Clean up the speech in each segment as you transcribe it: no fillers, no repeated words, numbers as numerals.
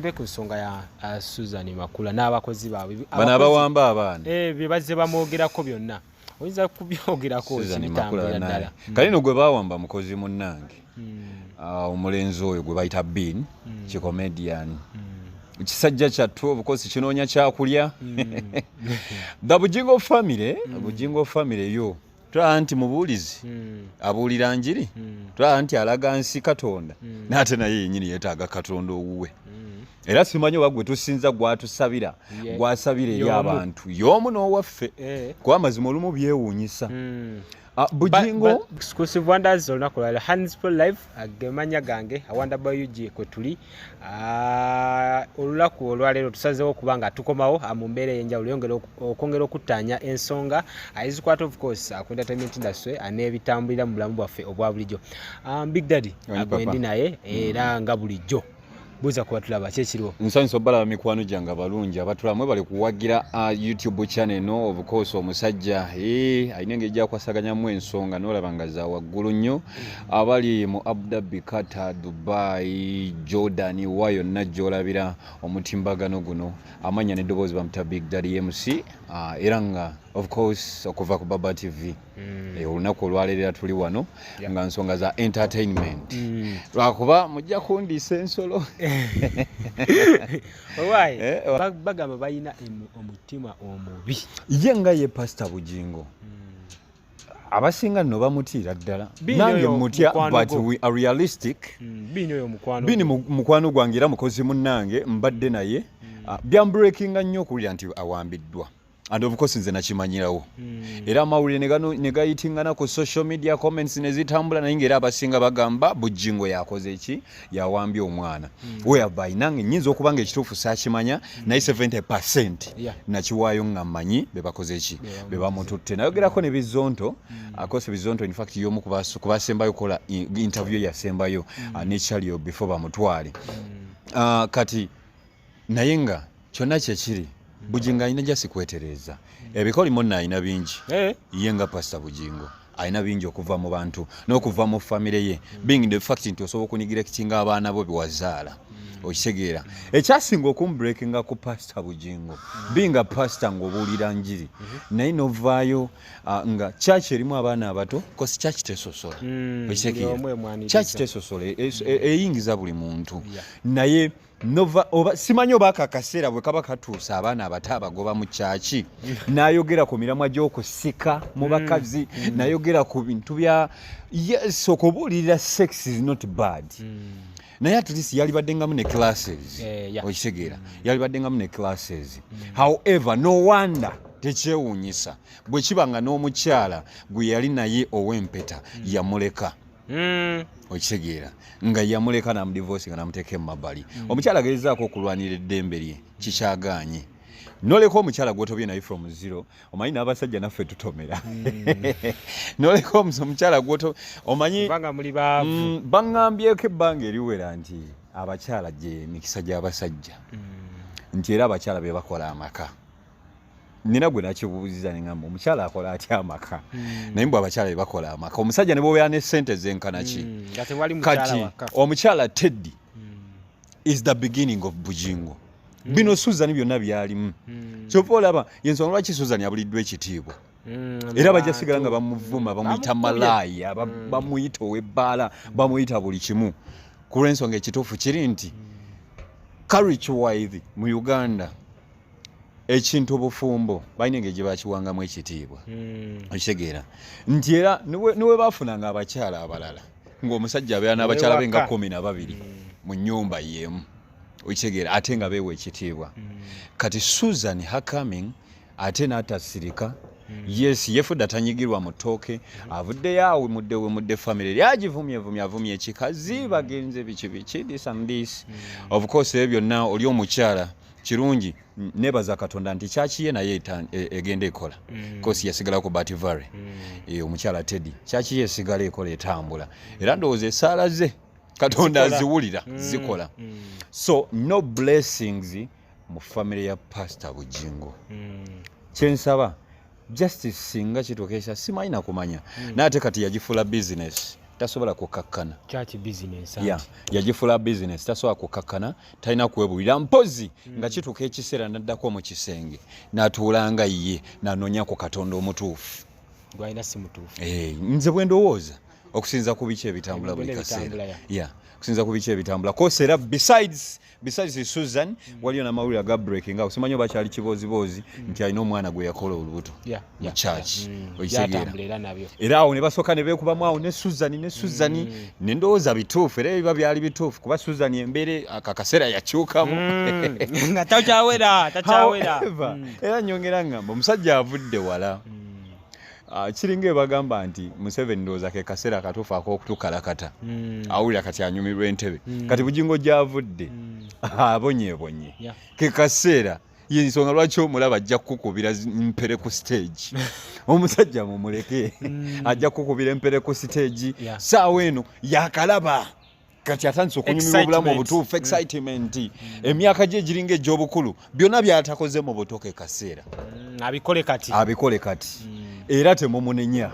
Tuve ku nsonga ya Susan Makula n'abakozi baabwe. Bano abawamba abaana. Eh, bye bazze bamwogerako byonna. Oyinza kubyogerako kibitambulira ddala. Kale no gwe bawamba mukozi munnange. Omulenzi oyo gwe bayita Bean, kicomedian. Kisajja kyattu of course kinoonya kyakulya. The Bujingo family, Bujingo family yo. Tulaba nti mubuulizi abuulira njiri, tulaba nti alaga nsi Katonda, n'ate naye yennyini yeetaaga Katonda owuwe. Era simanyi oba gwe tusinza gwatusabira gwasabira eri abantu y'omu n'owaffe, kuba amazima olumu byewuunyisa. Bujingo Exclusive Wonders olunaku lwaleero Hands Full Live gemanya gange Wonder Boy UG kwe tuli. Olunaku olwaleero tusazeewo okuba nga tukomawo mu mbeera ey'enjawulo okwongera okuttaanya ensonga ezikwata of course ku entertainment industry n'ebitambulira mu bulamu bwaffe obwa bulijjo. Big Daddy gwendi naye era nga bulijjo buuza kuba tulaba kyekiriwo. Nsanyusa obalaba mikwano gyange abalungi abatulamu bali kuwagira YouTube channel eno. Of course omusajja alina engeri gyakwasaganyamu ensonga n'olaba nga za waggulu nnyo. Abali mu Abu Dhabi, Qatar, Dubai, Jordan, wa yonna gy'olabira omutimbagano guno, amanya n'eddoboozi bamuta Big Daddy MC, era nga of course okuva ku Baba TV. Olunaku olwaleero tuli wano nga nsonga za entertainment, lwakuba mujja kundiisa ensolo. Bagamba balina omutima omubi. Ye nga ye Pastor Bujingo, abasinga nno bamutiira ddala, nange mutya, but we are realistic. Bini mukwano gwange era mukozi munnange, mbadde naye. Byambreakinga nnyo okuwulira nti awambiddwa, and of course nze nakimanyirawo era amawulire ne gayitingana ku social media, comments ne zitambula, naye ngaera abasinga bagamba Bujjingo yakoze eki, yawambye omwana, whereby nange nyinza okuba nga ekituufu saakimanya, naye 70% nakiwaayo nga mmanyi be bakoze eki, be bamututte. Nayogerako ne Bizonto. Akose Bizonto in fact y'omu ku basembayo kukola interview yasembayo ne Chalio before bamutwale. Kati naye nga kyonna kyekiri, Bujingo alina just kwetereeza ebikolimo nno, alina bingi. Ye nga Pasita Bujingo alina bingi okuva mu bantu n'okuva mu famire ye, being the fact nti osobola okuneglectinga abaana bo bewazaala, okitegeera? Ekyasinga okumbreakinga ku Pasita Bujingo, being a pastor ng'obuulira njiri, naye novaayo nga church erimu abaana abato, 'cause church tesosola, okitegeera? Buli omu emwaniriza. Church tesosola, eyingiza buli muntu, naye nova oba simanyi oba ako akaseera bwe kaba katuusa abaana abato abagoba mu kyaki, n'ayogera ku miramwa gy'okusika mu bakazi, n'ayogera ku bintu bya, yes, okubuulirira sex is not bad, naye at least yalibaddengamu ne classes. Okitegeera? Yalibaddengamu ne classes. However, no wonder, tekyewuunyisa bwe kiba nga n'omukyala gwe yali naye ow'empeta yamuleka. Okitegeera? Nga yamuleka namudivorce, nga namuteeka emabbali. Omukyala agezezaako okulwanira eddembe lye, kikyagaanye. Noleka omukyala gwotobye naye from zero, omanyi n'abasajja naffe tutomera, noleka omukyala gwoto omanyi kubanga muli baavu. Baŋŋambyeko ebbanga eriwera nti abakyala gye mikisa gy'abasajja, nti era abakyala be bakola amaka. Nina gwe nakibuuziza neŋŋamba, omukyala akola atya amaka? Naye mbwe abakyala be bakola amaka, omusajja ne bwobeera ne ssente zenkana ki, Nga tewali mukyala kati waka. Omukyala Teddy is the beginning of Bujingo. Bino Susan byonna byalimu. Kyova olaba yensonga lwaki Susan abuliddwa ekitiibwa, era bajja sigala nga bamuvuma, bamuyita Bamukubye. malaaya, bamuyita ow'ebbaala, bamuyita buli kimu, ku lw'ensonga ekituufu kiri nti culture mu Uganda ekintu obufumbo balina engeri gye bakiwangamu ekitiibwa. Okitegeera nti era niwe bafunanga abakyala abalala, ng'omusajja abeera n'abakyala be nga Ewaka. 12 mu nnyumba y'emu, okitegeera? Ate nga beewa ekitiibwa. Kati Susan hacoming ate n'atasirika, yes, yefudde atanyigirwa mu ttooke, avuddeyo awemudde wemudde famire lyagivumyevumye, avumye ekikazi, bagenze biki biki, this and this. Of course ebyo byonna oli omukyala kirungi. Nebaza Katonda nti kyakiye naye egenda ekola, 'cause yasigala ku Bat Valley. Omukyala Teddy kyakiye esigala ekola, etambula, era ndowooza esaala ze Katonda Zikola. aziwulira, zikola. So no blessings mu famire ya Pastor Bujingo. Kyensaba justice singa kituuka ekya simanyi nakumanya, naye ate kati yagifuula business. Tasobola kukakkana. Church business. Yeah, yagifuula business. Tasobola kukakkana, talina kwebulira mpozi nga kituuka ekiseera naddako mu kisenge n'atuula nga ye n'anoonya ku Katonda omutuufu. Gwalina si mutuufu. Eh, nze bwe ndowooza okusinza ku biki ebitambula buli Ebigenda kaseera. ebitambula, yeah. Yeah, okusinza ku biki ebitambula kosa. Era besides Susan, waliyo n'amawulire aga breaking out, simanyi oba kyali kibooziboozi, nti alina omwana gwe yakola olubuto mu church. Okitegeera? Byatambula era nabyo. Era awo ne basooka ne beekubamu awo ne Susan ne Susan, ne ndowooza bituufu, era biba byali bituufu kuba Susan embeera aka kaseera yakyukamu. Nga takyawera, takyawera. However, era nyongera ngamba omusajja avudde wala. Ah, kiringa ebagamba nti Museveni ndowooza ke kaseera akatuufu ak'okutukalakata. Awulira kati anyumirwa entebe. Kati Bugingo gy'avudde abonyeebonye. Ke kaseera, yensonga lwaki omulaba ajja kukukubira mpere ku stage. Omusajja mumuleke, ajja kukukubira empere ku stage. Saawa eno yakalaba kati atandise okunyumirwa obulamu Excitement. obutuufu, excitement. Emyaka gye egiringa egy'obukulu, byonna byatakoze mu buto, ke kaseera Abikole kati. Abikole kati, era temumunenya.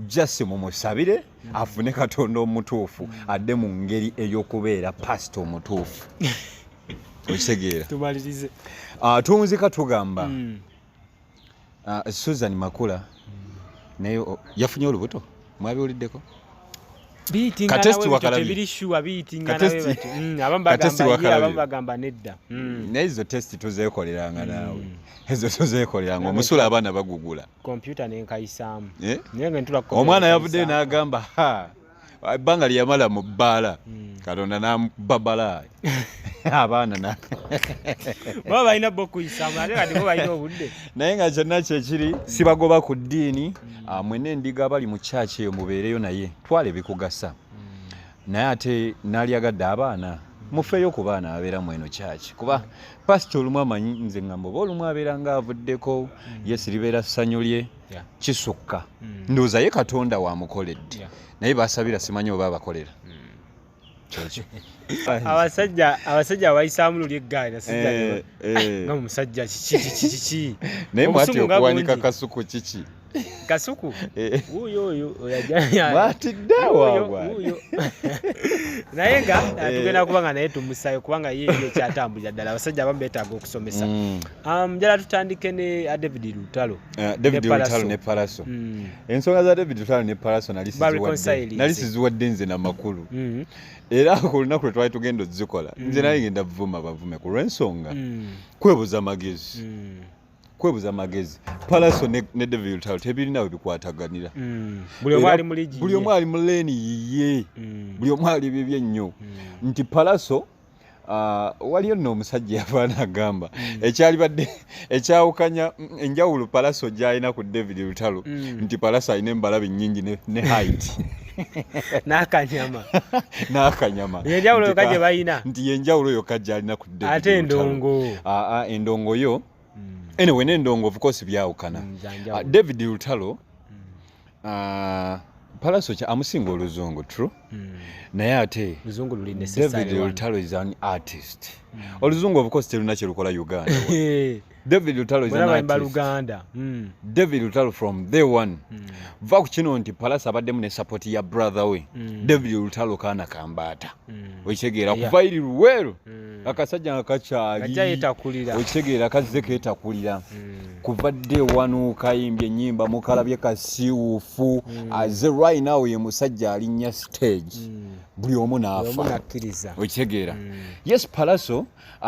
Just mumusabire afune Katonda omutuufu, adde mu ngeri ey'okubeera pasita omutuufu. Okitegeera? Tumalirize. Ah, tuwunzika tugamba Susan Makula naye yafunye olubuto, mwabiwuliddeko? Biyitingana Katesti bwe bityo. wakalabye. Tebiri sure, biyitingana bwe batyo. Abamu Katesti bagamba ye, wakalabye. abamu bagamba nedda. Naye ezo test tuzeekoleranga naawe, ezo tuzeekoleranga. Omusula abaana bagugula. Kompyuta nenkayisaamu. Eh? Naye nga ntula ku Omwana kompyuta yavuddeyo nenkayisaamu. n'agamba ha ebbanga lye yamala mu bbaala, Katonda n'amubabala abaana na Baba balina bo okuyisaamu, ate kati bo balina obudde. Naye nga kyonna kyekiri, sibagoba ku ddiini. Ah, mwena endiga abali mu kyaki eyo mubeereyo, naye twala ebikugasa. Naye ate naalyagadde abaana mufeeyo ku baana ababeera mu eno kyaki, kuba pasita olumu amanyi nze ngamba oba olumu abeera nga avuddeko, yes, libeera ssanyu lye kisukka. Ndowooza ye Katonda wamukoledde. Naye basabira, simanyi oba abakolera kyekyo. Abasajja abayisaamu luli eggaali nasajja Eh, eh. nga musajja kiki kiki kiki. Naye mwati Obusungu nga okuwanika bungi. Kasuku kiki? Kasuku. Eh. Wuuyo oyo oyo ajja Mwatidde Wuuyo, waabwe. wuuyo. Naye nga tugenda kuba nga naye tumusayo, kubanga ye ye ekyatambulira ddala. Abasajja abamu beetaaga okusomesa. Njala tutandike ne David Lutalo. David Ne Palaso. Lutalo ne Palaso. Ensonga za David Lutalo ne Palaso nali Ba reconciling. nali siziwadde nze namakulu. Era ku lunaku lwe twali tugenda ozikola, nze naye ngenda vuma bavume ku lw'ensonga kwebuza magezi. Kwebuza magezi. Palaso ne David Lutalo tebirina we bikwataganira. Buli omu Era ali mu liigi buli ye. omu ali mu lane yiye. Buli omu ali bibye nnyo. Nti Palaso, waliyo nno omusajja yavaana agamba ekyalibadde ekyawukanya enjawulo Palaso gy'alina ku David Lutalo, nti Palaso alina embalabi nnyingi ne height. N'akanyama. N'akanyama. Yenjawulo Nti yokka gye balina. Nti yenjawulo yokka gy'alina ku David Ate Lutalo. endongo. Ah, ah, endongo yo, anyway, n'endongo of course byawukana. Za njawulo. Ah, David Lutalo, Palaso kya amusinga oluzungu, true, naye ate Luzungu luli necessary David one. Lutalo is an artist. Oluzungu of course terulina kyelukola Uganda. David Lutalo is Bonna an bayimba artist. Luganda. David Lutalo from day one, va ku kino nti Palaso abaddemu ne support ya brother we, David Lutalo kaana kambaata. Okitegeera? Kuva iri Luweero, akasajja nga kakyali Kajja yeetakulira. Okitegeera? Kazze keetakulira kuva day one, kayimbye ennyimba, mukalabye kasiiwuufu. Aze right now ye musajja alinnya stage buli omu Buli omu n'afa. nakkiriza. Okitegeera? Yes, Palaso,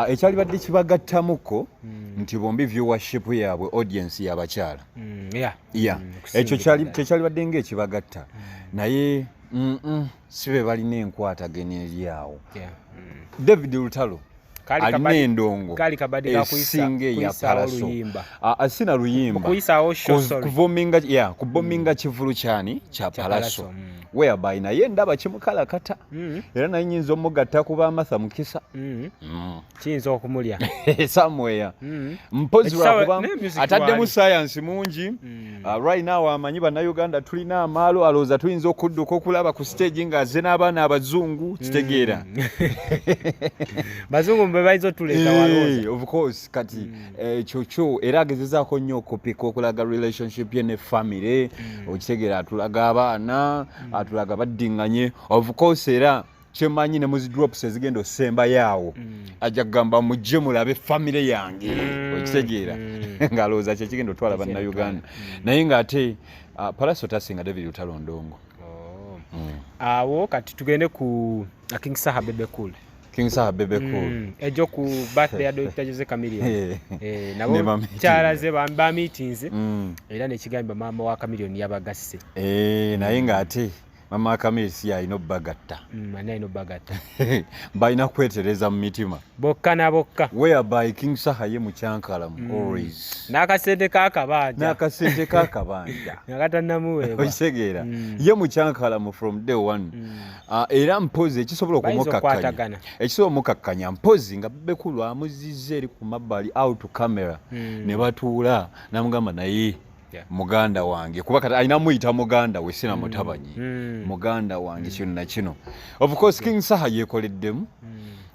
ekyalibadde kibagattamuko nti bombi viewership yaabwe, audience y'abakyala. Yeah, Okusingira ekyo kyali ddala. kyekyalibadde ngaekibagatta, naye si be balina enkwatagana eri awo. David Lutalo Kaali alina endongo kaali kabadi ka esinga eya kuyisaawo Palaso. luyimba. Ah, ah, sina luyimba. Kuyisaawo show, sorry. Kuvominga, yeah, kubominga kivulu kyani kya Kya Palaso, Palaso. Whereby naye ndaba kimukalakata. Era naye nyinza omugatta ku ba Martha Mukisa. Kiyinza okumulya. Somewhere mpozi lwakuba naye music ataddemu waali. science mungi. Right now amanyi Bannayuganda tulina amaalo, alowooza tuyinza okudduka okulaba ku stage ng'azze n'abaana abazungu. Kitegeera? Bazungu Bayinza otuleeta walooza. Of course, kati ekyo kyo era agezezaako nnyo okupika okulaga relationship ye ne family. Okitegeera, atulaga abaana, atulaga baddiŋŋanye. Of course, era kyemanyi ne mu zi drops ezigenda osembayo awo ajja kugamba, "Mujje mulabe family yange." Okitegeera, ng'alowooza kyekigenda otwala Bannayuganda, naye ng'ate Palaso tasinga David Lutalo Ndongo. Oh. Awo kati tugende ku King Saha, Bebe Cool. King Saha, Bebe Cool. Ejo ku birthday ya Dr. Jose Chameleone. Ne nabo bamitinga. Kyalaze bamitinze era nekigamba maama wa Chameleone yabagasse. Naye ng'ate mama Kamiri si alina obbagatta. Ani alina obbagatta? Balina kwetereza mu mitima bokka na bokka. Whereby King Saha ye mukyankalamu always. N'akasente kakabanja. N'akasente kakabanja. Nga katannamuweebwa. Okitegeera, ye mukyankalamu from day one. Ah, era mpozi ekisobola Bayinza okumukakkanya, okukwatagana. ekisobola omukakkanya mpozi nga Bebe Cool amuzizza eri ku mabbali, out camera, ne batuula namugamba, "Naye muganda wange," kuba kati alina muyita muganda we, sina mutabanyi, "Muganda wange, kino na kino." Of course, King Saha yekoleddemu.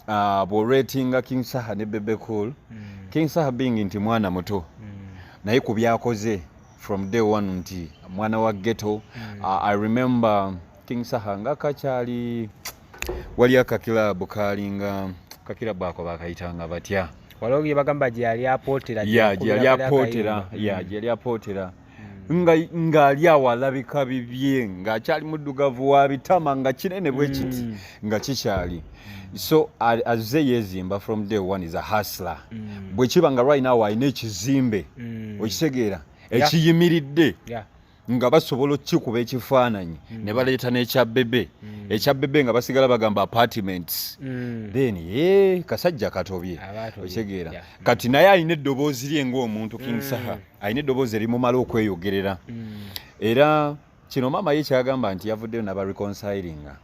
Ah, bw'oratinga King Saha ne Bebe Cool, King Saha being nti mwana muto, naye ku byakoze from day one nti mwana wa ghetto. I remember King Saha nga kakyali wali akakilabu kalinga kakilabu ako bakayitanga batya? Waliwo gye bagamba gye yali apootera. Ya, gye yali apootera, ya, gye yali apootera nga ng'ali awo alabika bibye ng'akyali muddugavu wa bitama nga kinene bwe kiti nga kikyali. So azze yeezimba from day one, is a hustler. Bwe kiba nga right now alina ekizimbe, okitegeera, ekiyimiridde, nga basobola okukikuba ekifaananyi ne baleeta n'ekya Bebe, ekya Bebe nga basigala bagamba apartments, then ye kasajja katobye. Aba atobye, okitegeera? Kati naye alina eddoboozi lye ng'omuntu. King Saha alina eddoboozi erimumala okweyogerera. Era kino maama ye kyagamba nti yavuddeyo naba reconcilinga.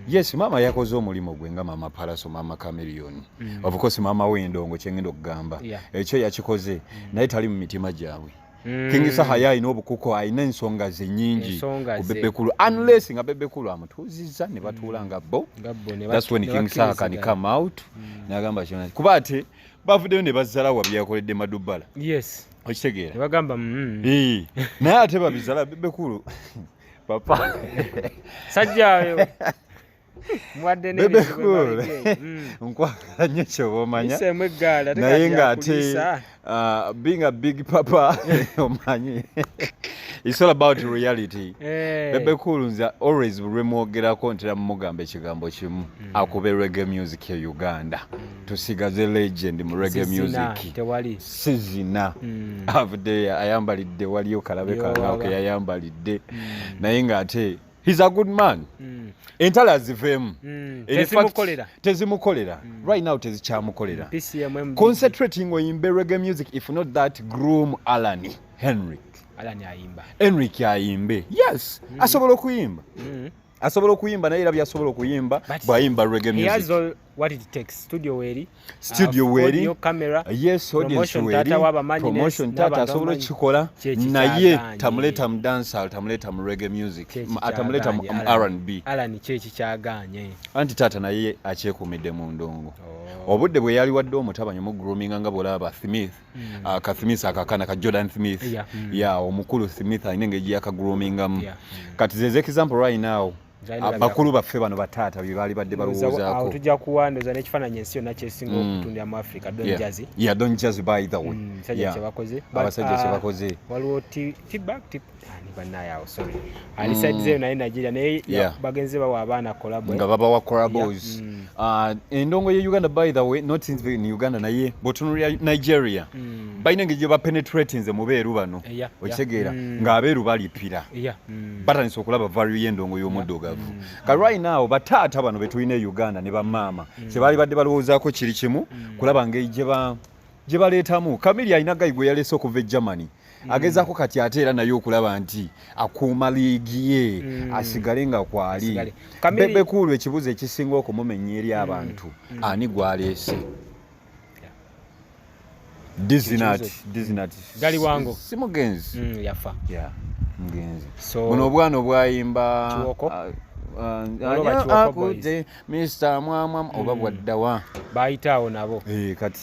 Yes, maama yakoze omulimu gwe nga maama Palaso, maama Chameleone, of course maama w'endongo, kyengenda okugamba, ekyo yakikoze, naye tali mu mitima gyabwe. King Saha ye alina obukuko, alina ensonga ze nyingi Ensonga ku ze. Bebe Cool, unless nga Bebe Cool amutuuzizza ne batuula nga bo. Nga bo ne That's when ne King Saha can bakkiriziganya. come out n'agamba kyona, kuba ate bavuddeyo ne bazzalawa byeyakoledde Madubala. Okitegeera? Ne bagamba Eh, naye ate babizala Bebe Cool papa. Sajja oyo muwadde Bebe n'ebizibu Cool, emabega eyo. Nkwagala nnyo kyoba omanya. Yiseemu eggaali ate Naye kati ng'ate yakuliisa. Being a big papa, omanyi it's all about reality. Bebe Cool nze always lwemwogerako ntera mumugamba ekigambo kimu, akube reggae music e Uganda, tusigaze legend mu reggae Sizina, music. Tewali. Sizina avuddeyo ayambalidde waliyo kalabe Yo, kangawo waba. ke yayambalidde, naye ng'ate he's a good man. Entalo aziveemu. In fact, Tezimukolera. Tezimukolera right now, tezikyamukolera. PCM MBG. Concentrating oyimbe reggae music, if not that, groom Alan Henrik. Alan ayimba. Henrik ayimbe, yes, asobola okuyimba. Asobola okuyimba, naye era byasobola okuyimba But bw'ayimba reggae he has music. all what it takes. Studio weri. Studio weri. Audio, camera. Yes, audience Promotion, weri. tata w'abamanyi Promotion, tata n'abantu asobola abamanyi. okukikola. Kyeki Naye kyagaanye. tamuleeta mu dancehall, tamuleeta mu reggae music, Kyeki atamuleeta mu kyagaanye, mu Alan. R&B. Alan kyeki kyagaanye. Anti taata naye akyekuumidde mu ndongo. Oh. Obudde bwe yali wadde omutabanyi mu groominga, nga bwolaba Smith, ka Smith akakana ka Jordan Smith. Ya, omukulu Smith alina engeri gye yakagroomingamu. Kati zeze example right now, Zalina bakulu baffe bano bataata bye baali badde Ndowooza awo balowoozaako. tujja kuwa ndowooza n'ekifaananyi ensi yonna kyesinga okutundira mu Africa, Don Jazzy. Yeah, Don Jazzy, by the way. Musajja kyebakoze. But, Abasajja kyebakoze. Waliwo T-Bag, ani bannaye awo, sorry, ali side zeyo naye Nigeria naye bagenze bawa abaana collabo. Nga babawa collabos. Yeah. Endongo ye Uganda, by the way, not in Uganda, naye bw'otunuulira Nigeria, balina engeri gye bapenetratinze mu beeru bano. Okitegeera? Ng'abeeru balipira. Batandise okulaba value y'endongo y'omuddugavu. Ka right now bataata bano betulina e Uganda ne bamaama kye baali badde balowoozaako kiri kimu, kulaba ngeri gye baleetamu Kamiri. Alina guy gwe yaleese okuva e Germany, agezaako kati ate era naye okulaba nti akuuma liigi ye asigale nga kwali. Asigale. Kamili- Bebe Cool, ekibuzo ekisinga okumumenya eri abantu, ani gwaleese? Dizinat. Ekibuzo- Dizinat. Gali wango. Si mugenzi? Yafa. Yeah, mugenzi. So Buno obwana obwayimba Kiwoko? Olwo Kiwoko Boys. Akute Mr Mwamwa oba bwaddawa. Bayitaawo nabo. Eh, kati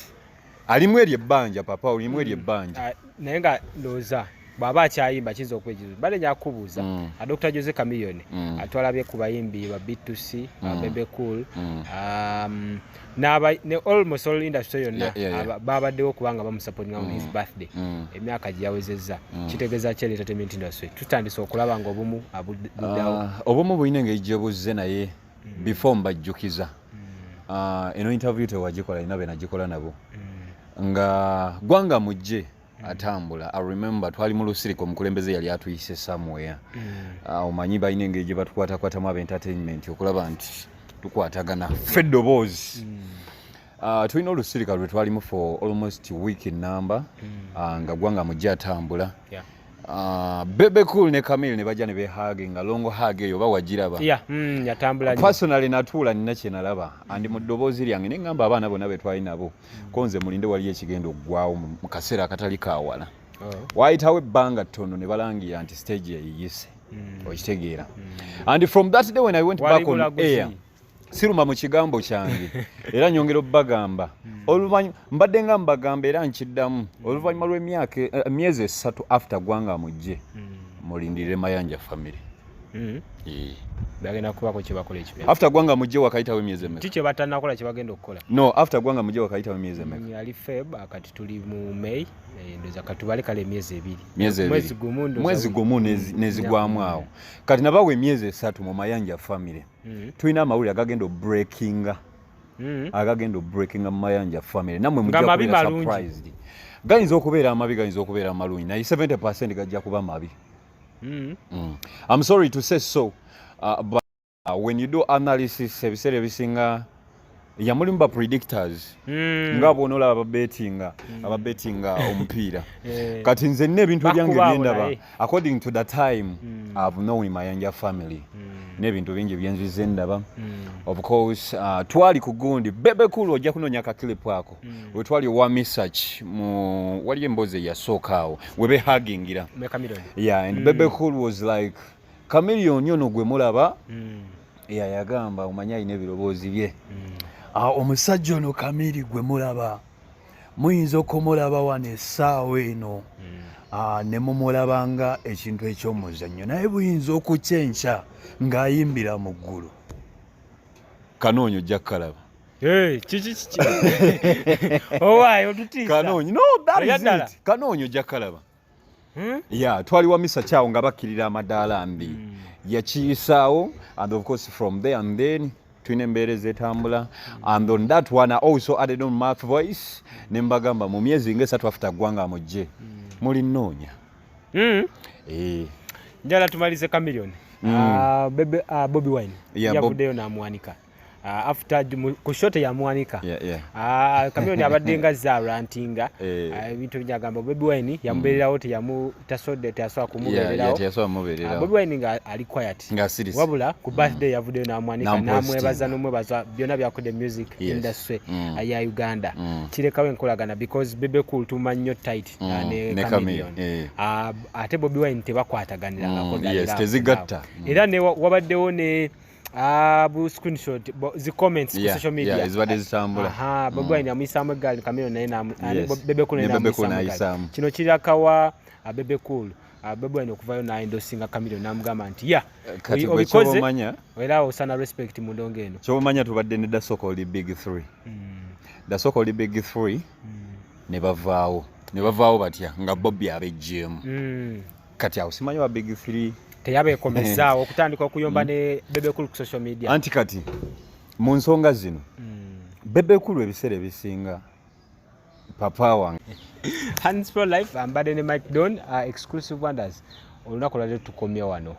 alimu eryo ebbanja, papa, olimu eryo ebbanja. Ah, naye nga ndowooza bw'aba akyayimba kiyinza okuba ekizibu. Bale njakubuuza, Dr Jose Chameleone, twalabye ku bayimbi ba B2C, Bebe Cool, ne almost all industry yonna babaddewo kubanga bamusupportinga on his birthday, emyaka gye yawezezza. Kitegeeza ki eri entertainment industry? Tutandise okulaba nga obumu buddawo. Ah, obumu bulina engeri gye buzze, naye before mbajjukiza, ah, eno interview tewagikola, ina be nagikola nabo nga Gwanga Mujje atambula. I remember twali mu lusirika, omukulembeze yali atuyise somewhere. Ah, omanyi balina engeri gye batukwatakwatamu aba entertainment okulaba nti tukwatagana ffe eddoboozi. Ah, tulina olusirika lwe twalimu for almost week number, ah, nga Gwanga Mujje atambula. Bebe Cool ne Chameleone ne bajja ne behuginga, long hug eyo oba wagiraba? Yeah, yatambula nnyo. Personally natuula, nina kye nalaba and mu ddoboozi lyange ne ŋŋamba abaana bonna be twali nabo ko nze mulinde, waliyo ekigenda oggwawo mu kaseera akatali kawala. Waayitawo ebbanga ttono ne balangira nti stage yayiyise, okitegeera? And from that day when I went Wali back on bulaguzi. air, siruma mu kigambo kyange era nyongera obbagamba oluvannyuma, mbadde nga mbagamba era nkiddamu, oluvannyuma lw'emyaka emyezi 3 after Gwanga Mujje, mulindirire Mayanja Family. Eh. Bagenda kubako kyebakola ekipya. After Gwanga Mujje wakayitawo emyezi emeka? Ki kye batannakola kye bagenda okukola? No, after Gwanga Mujje wakayitawo emyezi emeka? Yali Feb, kati tuli mu May, ndowooza katubale kale emyezi 2. Myezi ebiri. Mwezi gumu ndowooza. Mwezi gumu nezigwamu awo. Kati nabawa emyezi 3 mu Mayanja Family. Tulina amawulire agagenda obreakinga, agagenda obreakinga mu Mayanja Family, nammwe Nga mujja mabi kubeera malungi. surprised. Gayinza okubeera amabi, gayinza okubeera amalungi, naye 70 gajja kuba mabi. I'm sorry to say so, but when you do analysis, ebiseera ebisinga yamulimu ba predictors, nga bw'onoolaba ababetinga omupiira. Eh. Kati nze nina ebintu ebyange Bakubaawo byendaba naye. according to the time I've known Mayanja Family, n'ebintu bingi byenzize ndaba. Of course, twali ku gundi Bebe Cool, ojja kunoonya ka clip ako we twali owa Misach mu waliyo emboozi eyasooka awo we behugingira. Ne Chameleone. Yeah, and Bebe Cool was like, "Chameleone ono gwe mulaba," yeah, yagamba, "omanyi alina ebiroboozi bye." Ah, omusajja ono Kamiri gwe mulaba, muyinza okumulaba wano essaawa eno, ah, ne mumulaba nga ekintu eky'omuzannyo, naye buyinza okukya enkya ng'ayimbira mu ggulu. Kanoonyi ojja kukalaba. Hey, kiki kiki? Owaayo otutiisa. Kanoonyi, no, that is Oya it. Kanoonyi ojja kukalaba. Yeah, twali wa misa kyawo nga bakkirira amadaala mbi, yakiyisaawo, and of course from there and then tulina embeera ezetambula. And on that one I also added on my voice ne mbagamba mu myezi nga 3 after Gwanga Mujje, muli nnoonya. Eh. Njala tumalize Chameleone. Ah, Bebe, ah, Bobi Wine yavuddeyo n'amuwanika. Ah, after ku show teyamuwanika. Ah, Chameleone abadde nga zarantinga ebintu byagamba Bobi Wine yamubeererawo, teyamu tasodde, teyasobola kumubeererawo. Yeah, teyasobola Ah, kumubeererawo. Bobi Wine nga ali quiet. Nga serious. Wabula ku birthday yavuddeyo n'amwanika, N'amupostinga. n'amwebaza n'omwebaza byonna byakodde music industry ya Uganda. Kirekawo enkolagana because Bebe Cool tumanyi nnyo tight, ah, ne Ne Chameleone. Chameleone, eh. Ah, ate Bobi Wine tebakwataganirangako ddala Yes, era tezigatta. Era ne wabaddewo ne bu screenshot zi comments ku social media Yeah, ezibadde zitambula. Aha, Bobi Wine amuyisaamu eggaali, Chameleone naye Bebe Cool naye Ne Bebe Cool n'amuyisaamu eggaali. n'ayisaamu. Kino kirakawa Bebe Cool, Bobi Wine okuvayo n'aendorsinga Chameleone n'amugamba nti ya Kati gwe obikoze ky'obamanya era osana respect mu ndongo eno. Kyobamanya tubadde ne the so-called big three, the so-called big three ne bavaawo, ne bavaawo batya nga Bobi abejjeemu. Kati awo simanyi wa big three Teyabeekomezaawo okutandika okuyomba ne Bebe Cool ku social media. Anti kati mu nsonga zino, Bebe Cool ebiseera ebisinga papa wange. Hands for Life, ambadde ne Mike Don, Exclusive Wonders. Olunaku lwaliro tukomye wano.